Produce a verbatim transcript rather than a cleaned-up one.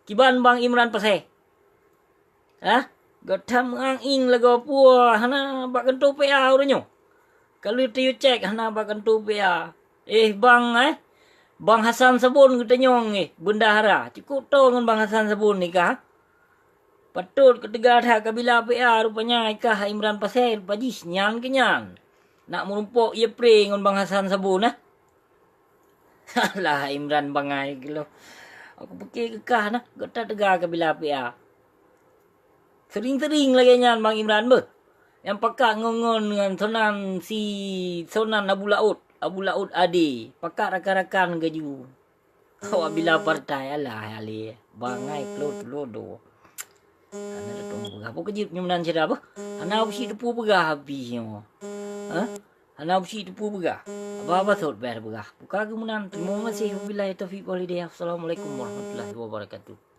Kiban Bang Imran Pasé? Hah? Gata meuang-ing lagoe peue hana bak kantô P A uroe nyoe? Ka lheueh tayue cék hana bak kantô P A. Eh, Bang, eh? Bang Hasan Sabon geutanyong, eh, bendahara. Cukôp toe ngon Bang Hasan Sabon nyan kah? Patot ka teuga that ka bila P A, rupanya kah Imran Pasé, rupa jih nyan keuh nyan. Nak meurumpok ie pre ngon Bang Hasan Sabon, eh? Alah, Imran bangai keuh lôn. Aku pike keu kah na, gata teuga ka bila P A. Seuring-seuring lagèe nyan Bang Imran beuh. Nyang pakat ngon-ngon ngon Sonan si Sonan Abu Laôt, Abu Laôt Ade. Pakat rakan-rakan gaju. Awak bila partai, alah, alèh. Bangai klot lodo. Hana tateupeue peugah. Peue keujeuet nyoe meunan syedara beuh? Hana usi teupeue peugah abéh nyoe. Hah? Hana usi teupeue peugah. Haba-haba sot bèk peugah. Buka geuh meunan. Terima kasih. Wabillahi taufiq wal hidayah. Assalamualaikum warahmatullahi wabarakatuh.